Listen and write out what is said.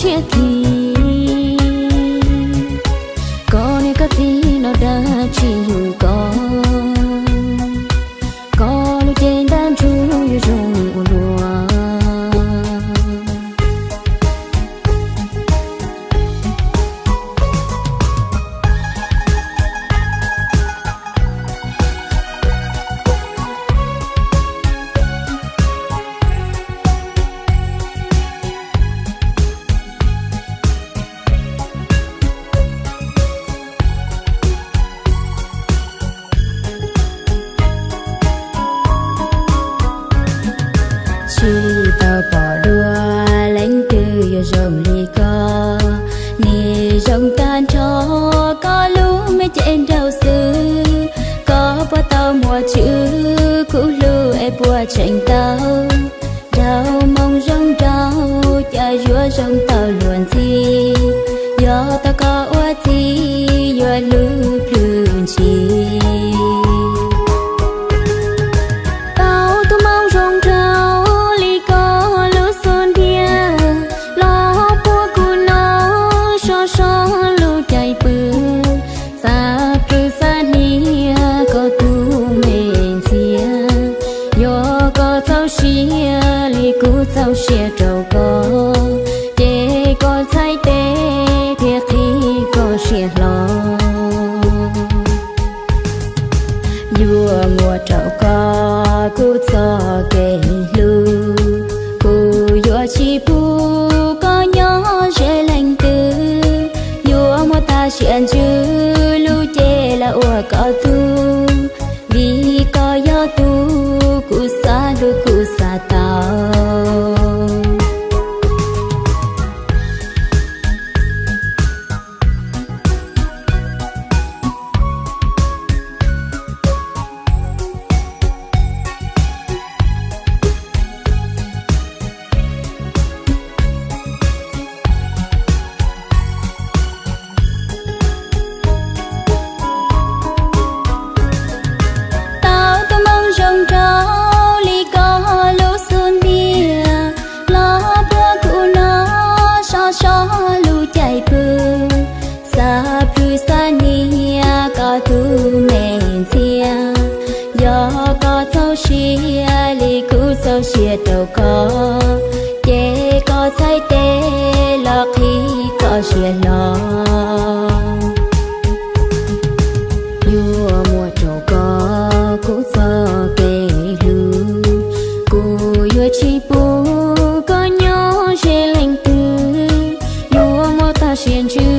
siab thiab. Koj niam koj txiv no dab tsis yug koj, koj lub cev ntab ntsug yuav zoo ua luaj. Tsis tau pom dua leej twg yuav zoo li koj, nim zoo tag nrho koj lub me cev nraug xwb. Koj puas tau muaj tswv kuv hlub es puas tseem tau, nraug moo zoo nraug cas yuav zoo tau luag ntxhi, yog tau koj ua txiv yuav hlub plhws ntshis. Tau tus moo zoo nraug li koj lub xub ntiag los puag kuv no, sov sov lub caij pw, xav plhws xav hnia koj tus me ntxhiab. Yog koj txaus siab li kuv txaus siab rau koj, ces koj txhais tes thiab qhib koj siab hlo. Yuav muab rau koj kuv txoj kev hlub, kuv yuav tsis pub koj nyob ze leej twg. Yuav muab tag sia ntsws lub cev los ua koj tug, vim koj yog tus kuv xav hlub kuv xav tau. Tau tus moo zoo nraug li koj lub xub ntiag los puag kuv no, sov sov lub caij pw, xav plhws xav hnia koj tus me ntxhiab. Yog koj txaus siab li kuv txaus siab rau koj, ces koj txhais tes los qhib koj siab hlo. Yuav muab rau koj kuv txoj kev hlub, kuv yuav tsis pub koj nyob ze leej twg. Yuav muab tag sia ntsws